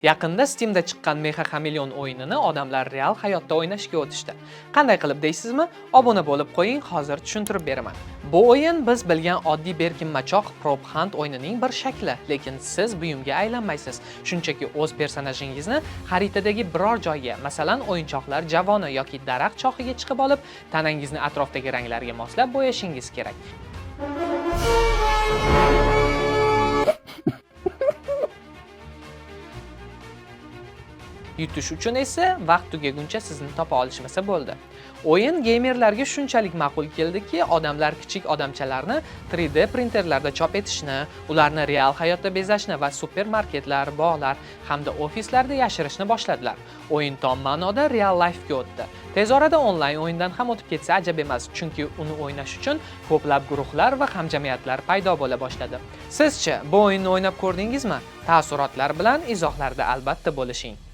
Yaqinda Steamda chiqqan Mecha Chameleon o'yinini odamlar real hayotda o'ynashga o'tishdi. Qanday qilib deysizmi? Obuna bo'lib qo'ying, hozir tushuntirib beraman. Bu o'yin biz bilgan oddiy berkinmachoq Prop Hunt o'yinining bir shakli, lekin siz buyumga aylanmaysiz. Shunchaki o'z personajingizni xaritadagi biror joyga, masalan, o'yinchoqlar javoni yoki daraxt shoxiga chiqib olib, tanangizni atrofdagi ranglarga moslab bo'yashingiz kerak. Yutish uchun esa vaqt tugaguncha sizni topa olishmasa bo'ldi. O'yin geymerlarga shunchalik ma'qul keldiki, odamlar kichik odamchalarni 3D printerlarda chop etishni, ularni real hayotda bezashni va supermarketlar, bog'lar hamda ofislarda yashirishni boshladilar. O'yin tom ma'noda real life'ga o'tdi. Tez orada onlayn o'yindan ham o'tib ketsa ajab emas, chunki uni o'ynash uchun ko'plab guruhlar va hamjamiyatlar paydo bo'la boshladi. Sizchi, bu o'yinni o'ynab ko'rdingizmi? Taassurotlar bilan izohlarda albatta bo'lishing.